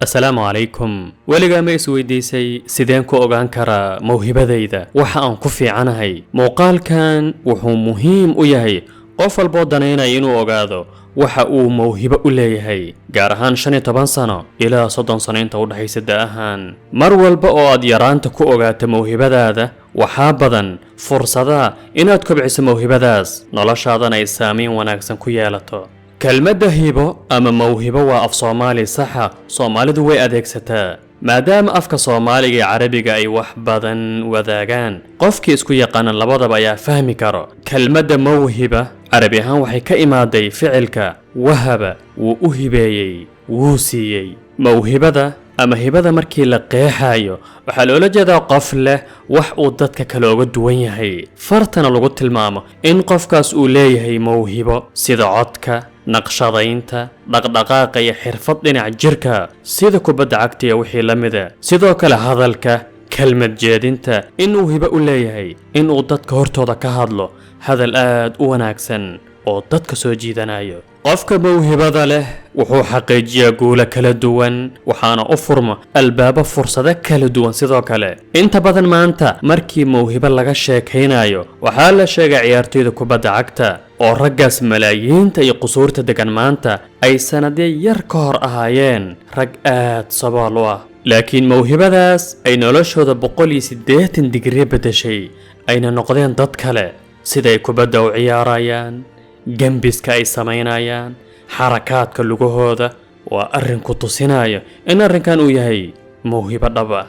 Asalaamu calaykum. Weligaa ma isweydiisay, sideen ku ogaan karaa mawhibadayda, waxa aan ku fiicanahay? Muuqaalkan wuxuu muhiim u yahay qof walboo danaynaya inuu ogaado waxa uu mawhibo u leeyahay, gaar ahaan 15 sano ilaa 30 sano inta u dhexaysa da ahaan. Mar walba oo aad yaraanta ku ogaato mawhibadaada, waxaa badan fursadaha inaad kobciso mawhibadaas, noloshaadana ay saamayn wanaagsan ku yeelato. Kelmadda hibo ama mawhibo waa af Soomaali saxa. Soomaalidu way adeegsataa maadaama afka Soomaaliga iyo Carabiga ay wax badan wadaagaan. Qofkii isku yaqaana labadaba ayaa fahmi karo. Kelmadda mawhiba Carabi ahaan waxay ka imaaday ficilka wahaba, wuu u hibeeyey, wuu siiyey. Mawhibada ama hibada markii la qeexayo, waxaa loola jeedaa qof leh wax uu dadka kale oga duwan yahay, fartana lagu tilmaamo in qofkaas uu leeyahay mawhibo, sida codka, naqshadaynta, dhaqdhaqaaqa iyo xirfad dhinaca jirka, sida kubadda cagta iyo wixii la mida. Sidoo kale hadalka, kelmad jeedinta, inuu hibo u leeyahay inuu dadka hortooda ka hadlo hadal aad u wanaagsan oo dadka soo jiidanayo. Qofka mawhibada leh wuxuu xaqiijiyaa guulo kala duwan, waxaana u furma albaabo fursado kala duwan. Sidoo kale, inta badan maanta markii mawhibo laga sheekaynayo, waxaa la sheegay ciyaartoyda kubadda cagta, oo raggaas malaayiinta iyo qusuurta degan maanta ay sanadyo yar ka hor ahaayeen rag aad sabool u ah, laakiin mawhibadaas ay noloshooda 180 digrii beddeshay, ayna noqdeen dad kale. Siday kubadda u ciyaarayaan, gembiska ay samaynayaan, xarakaadka lugahooda, waa arrin ku tusinaya in arrinkan uu yahay mawhibo dhab ah.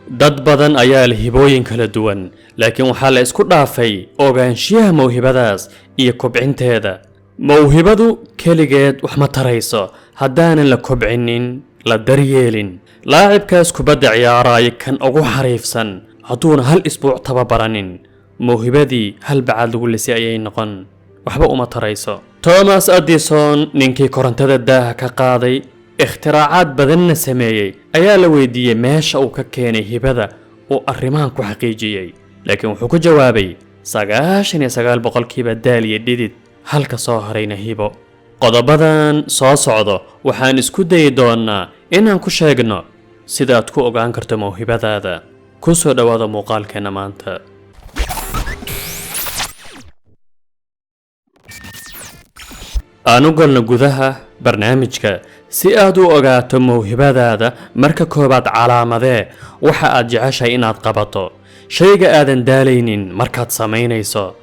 Dad badan ayaa leh hibooyin kala duwan, laakiin waxaa la isku dhaafay ogaanshiyaha mawhibadaas iyo kobcinteeda. Mawhibadu keligeed wax ma tarayso haddaanan la kobcinin, la daryeelin. Laacibkaas kubadda ciyaaraya kan ugu xariifsan, hadduuna hal isbuuc tababaranin, mawhibadii hal bacaad lagu lisay ayay noqon, waxba uma tarayso. Thomas Edison, ninkii korontada daaha ka qaaday, ikhtiraacaad badanna sameeyey, ayaa la weydiiyey meesha uu ka keenay hibada uu arrimahan ku xaqiijiyey, laakiin wuxuu ku jawaabay 99% daal iyo dhidid, halka soo harayna hibo. Qodobadan soo socdo waxaan isku dayi doonnaa inaan ku sheegno sidaad ku ogaan karto mawhibadaada. Ku soo dhowaada muuqaalkeenna maanta. Aan u galno gudaha barnaamijka. Si aad u ogaato mawhibadaada, marka koowaad calaamadee waxa aad jeceshahay inaad qabato, shayga aadan daalaynin markaad samaynayso.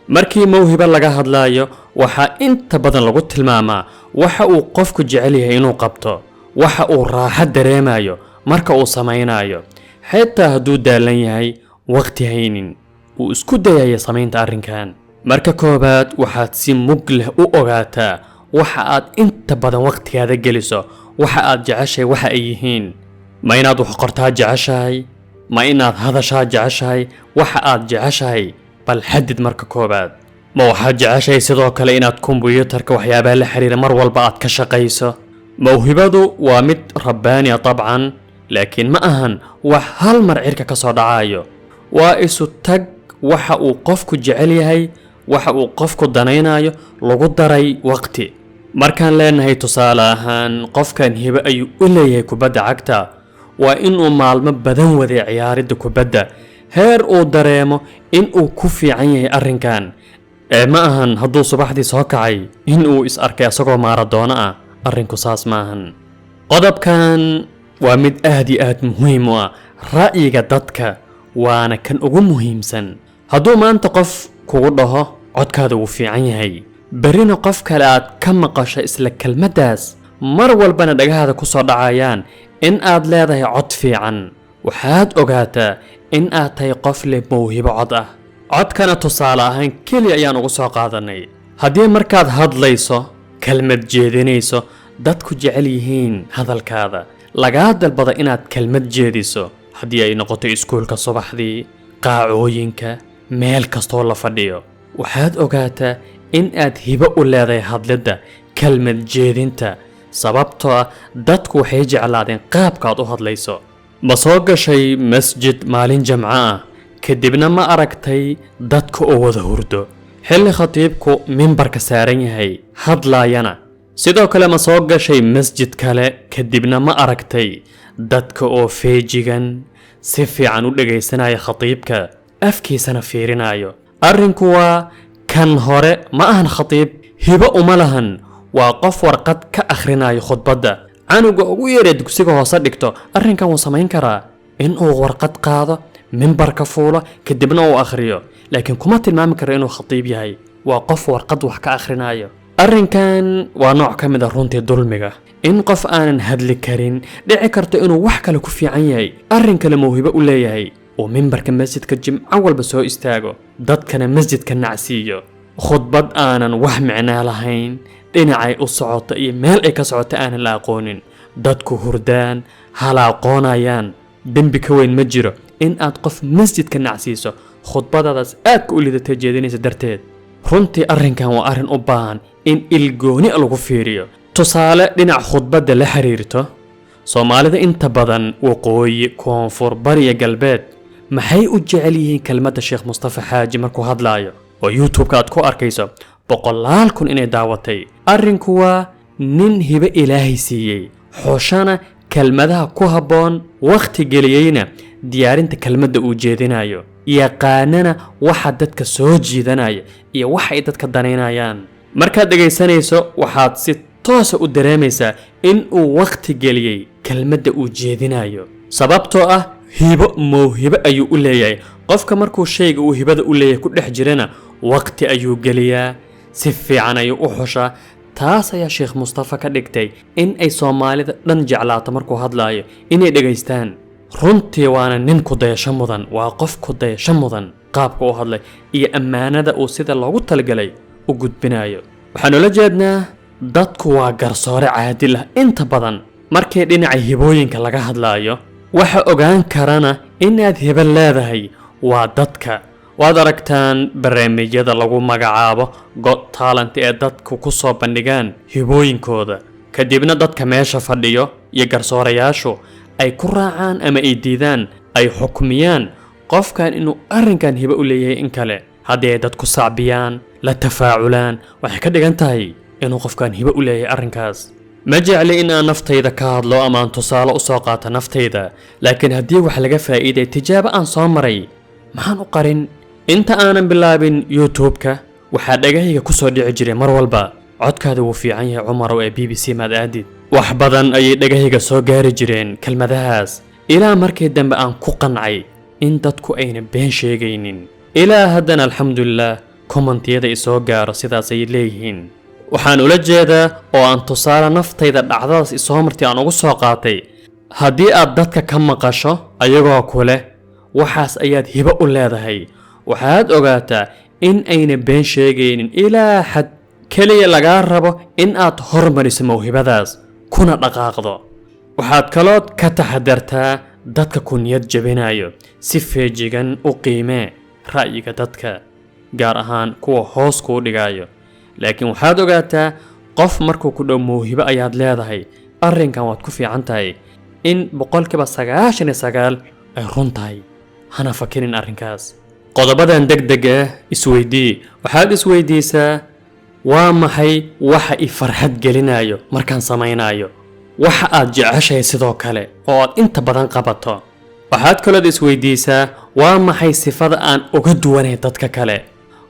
Markii mawhibo laga hadlayo, waxaa inta badan lagu tilmaamaa waxa uu qofku jecel yahay inuu qabto, waxa uu raaxo dareemayo marka uu samaynayo, xitaa hadduu daalan yahay, waqti haynin, uu isku dayayo samaynta arrinkan. Marka koowaad, waxaad si mug leh u ogaataa waxa aad inta badan waqtigaada geliso, waxa aad jeceshahay waxa ay yihiin. Ma inaad wax qortaa jeceshahay? Ma inaad hadashaa jeceshahay? Waxa aad jeceshahay bal xadid marka koowaad. Ma waxaad jeceshahay sidoo kale inaad kombuyuutarka waxyaabaha la xiriira mar walba aad ka shaqayso? Mawhibadu waa mid rabbaaniya dabcan, laakiin ma ahan wax hal mar cirka ka soo dhacayo. Waa isu tag waxa uu qofku jecel yahay, waxa uu qofku danaynayo, lagu daray waqti. Markaan leenahay, tusaale ahaan, qofkan hibo ayuu u leeyahay kubadda cagta, waa inuu maalmo badan waday ciyaaridda kubadda, heer uu dareemo in uu ku fiican yahay arrinkan. Ee ma ahan hadduu subaxdii soo kacay in uu is arkay asagoo Maradona ah. Arrinku saas ma ahan. Qodobkan waa mid aad iyo aad muhiim u ah ra'yiga dadka, waana kan ugu muhiimsan. Hadduu maanta qof kugu dhaho codkaada wuu fiican yahay, berrina qof kale aad ka maqasho isla kelmaddaas, mar walbana dhagahaada ku soo dhacayaan in aad leedahay cod fiican, waxaad ogaataa in aad tahay qof leh mawhibo cod ah. Codkana tusaale ahaan keliya ayaan ugu soo qaadanay. Haddii markaad hadlayso, kelmad jeedinayso, dadku jecel yihiin hadalkaada, lagaa dalbado inaad kelmad jeediso, haddii ay noqoto iskuulka subaxdii, qaacooyinka, meel kastoo la fadhiyo, waxaad ogaataa in aad hibo u leedahay hadlidda, kelmad jeedinta, sababtoo ah dadku waxay jeclaadeen qaabkaad u hadlayso. Ma soo gashay masjid maalin jamco ah, kadibna ma aragtay dadka oo wada hurdo xilli khatiibku mimbarka saaran yahay, hadlaayana? Sidoo kale, ma soo gashay masjid kale, kadibna ma aragtay dadka oo feejigan, si fiican u dhegaysanaya khatiibka, afkiisana fiirinayo? Arrinku waa kan hore ma ahan khatiib, hibo uma lahan, waa qof warqad ka akhrinayo khudbadda. Canuga ugu yaree dugsiga hoose dhigto arrinkan wuu samayn karaa, inuu warqad qaado, mimbarka fuulo, kadibna uu akhriyo, laakiin kuma tilmaami karo inuu khatiib yahay. Waa qof warqad wax ka akhrinayo. Arrinkan waa nooc ka mid a runtii dulmiga, in qof aanan hadli karin, dhici karto inuu wax kale ku fiican yahay, arrin kale mawhibo u leeyahay, uu mimbarka masjidka jimco walba soo istaago, dadkana masjidka nacsiiyo, khudbad aanan wax micnaa lahayn, dhinacay u socoto iyo meel ay ka socoto aanan la aqoonin, dadku hurdaan, hala aqoonayaan. Dembi ka weyn ma jiro in aad qof masjidka nacsiiso khudbadadaas aadka u lidatay jeedinaysa darteed. Runtii arrinkan waa arrin u baahan in ilgooni lagu fiiriyo. Tusaale dhinac khudbadda la xiriirto, Soomaalida inta badan, waqooyi, koonfur, bariya, galbeed, maxay u jecel yihiin kelmadda Sheekh Mustafa Xaaji markuu hadlaayo, oo YouTube-ka aad ku arkayso boqolaal kun inay daawatay? Arrinku waa nin hibo Ilaahay siiyey, xooshana kelmadaha ku habboon, wakhti geliyeyna diyaarinta kelmadda uu jeedinayo, yaqaanana waxa dadka soo jiidanaya iyo waxa ay dadka danaynayaan. Markaad dhegaysanayso, waxaad si toosa u dareemaysaa in uu wakhti geliyey kelmadda uu jeedinayo, sababtoo ah hibo, mawhibo ayuu u leeyahay. Qofka markuu shayga uu hibada u leeyahay ku dhex jirana, waqti ayuu geliyaa, si fiican ayuu u xushaa. Taas ayaa Sheekh Mustafa ka dhigtay in ay Soomaalida dhan jeclaato markuu hadlaayo inay dhegaystaan. Runtii waana nin ku dayasho mudan, waa qof ku dayasho mudan qaabka u hadlay iyo ammaanada uu sida loogu talagalay u gudbinayo. Waxaan ula jeednaa, dadku waa garsoore caadil ah inta badan markii dhinaca hibooyinka laga hadlaayo. Waxa ogaan karana inaad hibo leedahay waa dadka. Waad aragtaan barnaamijyada lagu magacaabo Got Talent ee dadku ku soo bandhigaan hibooyinkooda, kadibna dadka meesha fadhiyo iyo garsoorayaashu ay ku raacaan ama ay diidaan, ay xukmiyaan qofkan inuu arrinkan hibo u leeyahay in kale. Haddii ay dadku sacbiyaan, la tafaaculaan, waxay ka dhigan tahay inuu qofkan hibo u leeyahay arrinkaas. Ma jecli in aan naftayda ka hadlo ama aan tusaale u soo qaato naftayda, laakiin haddii wax laga faa'iiday tijaabo aan soo maray, maxaan u qarin? Inta aanan bilaabin YouTube-ka, waxaa dhagahayga ku soo dhici jiray mar walba: "Codkaada wuu fiican yahay, Cumarow, ee BBC maad aadid?" Wax badan ayay dhagahayga soo gaari jireen kelmadahaas, ilaa markii dambe aan ku qancay in dadku ayna been sheegaynin. Ilaa haddana, alxamdulilah, comment-iyada isoo gaaro sidaas ay leeyihiin. Waxaan ula jeedaa oo aan tusaale naftayda dhacdadaas isoo martay aan ugu soo qaatay, haddii aad dadka ka maqasho ayagoo ku leh waxaas ayaad hibo u leedahay, waxaad ogaataa in ayna been sheegaynin ilaa xad. Keliya lagaa rabo in aad hormariso mawhibadaas kuna dhaqaaqdo. Waxaad kalood ka taxadartaa dadka ku niyad jebinayo. Si feejigan u qiimee ra'yiga dadka, gaar ahaan kuwa hoos kuu dhigayo. Laakiin waxaad ogaataa, qof markuu ku dhow mawhibo ayaad leedahay, arrinkan waad ku fiican tahay, in 99% ay run tahay. Hana fakinin arrinkaas. Qodobadan deg deg ah isweydii. Waxaad isweydiisaa: waa maxay waxa i farxad gelinayo markaan samaynayo? Waxa aad jeceshahay sidoo kale oo aad inta badan qabato. Waxaad kalood isweydiisaa: waa maxay sifada aan uga duwanay dadka kale?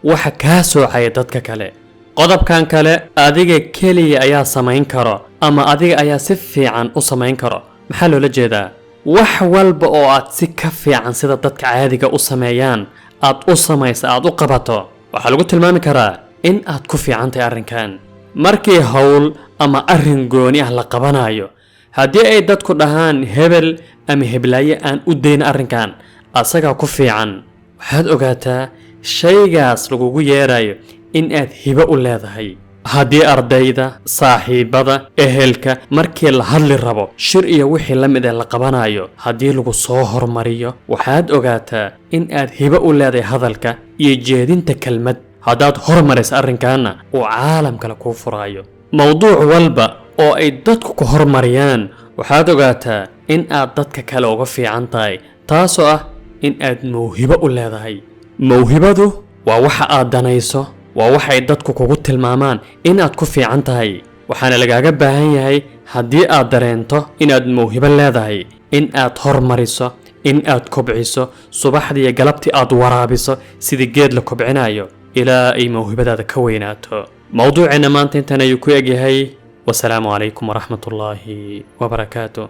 Waxa kaa soocaya dadka kale. Qodobkan kale, adiga keliya ayaa samayn karo ama adiga ayaa si fiican u samayn karo. Maxaa loola jeedaa? Wax walba oo aad si ka fiican sida dadka caadiga u sameeyaan aad u samaysa, aad u qabato, waxaa lagu tilmaami karaa in aad ku fiican tahay arrinkan. Markii hawl ama arrin gooni ah la qabanayo, haddii ay dadku dhahaan hebel ama heblaaye aan u dayn arrinkan, asagaa ku fiican, waxaad ogaataa shaygaas lagugu yeerayo in aad hibo u leedahay. Haddii ardayda, saaxiibada, ehelka, markii la hadli rabo, shir iyo wixii la mid ee la qabanayo, haddii lagu soo hormariyo, waxaad ogaataa in aad hibo u leedahay hadalka iyo jeedinta kelmad. Haddaad hormaraysa arrinkaana, uu caalam kale kuu furaayo. Mowduuc walba oo ay dadku ku hormariyaan, waxaad ogaataa in aad dadka kale uga fiican tahay, taasoo ah in aad mawhibo u leedahay. Mawhibadu waa waxa aad danayso, waa waxay dadku kugu tilmaamaan inaad ku fiican tahay. Waxaana lagaaga baahan yahay, haddii aad dareento inaad mawhibo leedahay, in aad hormariso, in aad kobciso, subaxdii iyo galabtii aad waraabiso sidii geed la kobcinayo, ilaa ay mawhibadaada ka weynaato. Mowduuceenna maanta intan ayuu ku egyahay. Wasalaamu calaykum waraxmatullaahi wabarakaatu.